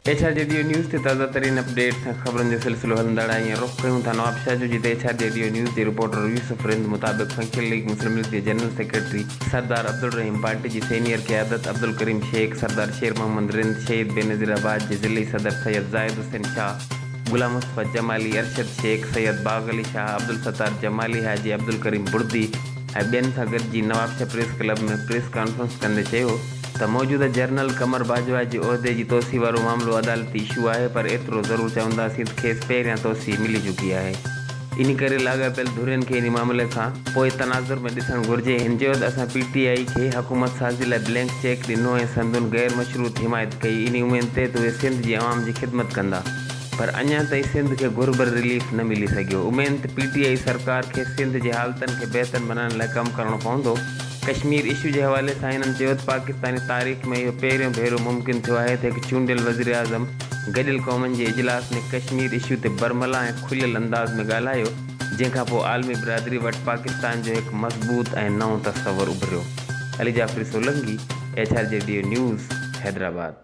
H R G D O news تي تازه ترين اپڊيٽس ۽ خبرن جو سلسلو هلندڙ آهي ۽ رخ ڪيون ٿا نوابشاهه جو جتي H R G D O news جي رپورٽر يوسف رند مطابق فنڪشنل ليگ مسلم ليگ جي جنرل سيڪريٽري سردار عبدالرحيم پارٽي جي سينيئر قيادت عبدالڪريم شيخ، سردار شير محمد رند، شهيد بينظير آباد جي ضلعي صدر سيد زاهد حسين شاهه، غلام مصطفيٰ جمالي، ارشد شيخ، سيد باغ علي شاهه، عبدالستار جمالي، حاجي عبدالڪريم بڙدي ۽ ٻين سان گڏجي Nawabshah press club ۾ press conference ڪندي چيو ته موجوده جنرل قمر باجوا جي عهدي جي توسيع وارو معاملو عدالتي اشو آهي پر ايترو ضرور چونداسين ته کيس پهريان توسيع ملي چڪي آهي انهي ڪري لاڳاپيل ڌرين کي انهي معاملي کان پوء تناظر ۾ ڏسڻ گهرجي. هن چيو ته اسان پي ٽي آء کي حڪومت سازي لاء بلينڪ چيڪ ڏنو ۽ سندن غير مشروط حمايت ڪئي انهي اميد تي ته اهي سنڌ جي عوام جي خدمت ڪندا پر اڃا تائين سنڌ کي گهربل رليف نه ملي سگهيو اميد ته پي ٽي آء سرڪار کي سنڌ جي حالتن کي بهتر بنائڻ لاء ڪم ڪرڻو پوندو. ڪشمير اشو جي حوالي سان هنن چيو ته پاڪستاني تاريخ ۾ اهو پهريون ڀيرو ممڪن ٿيو آهي ته هڪ چونڊيل وزيراعظم گڏيل قومن جي اجلاس ۾ ڪشمير اشو تي برملا ۽ کليل انداز ۾ ڳالهايو جنهن کان پوء عالمي برادري وٽ پاڪستان جو هڪ مضبوط ۽ نئون تصور اڀريو. Ali Jafri Solangi, H R G D O news, Hyderabad.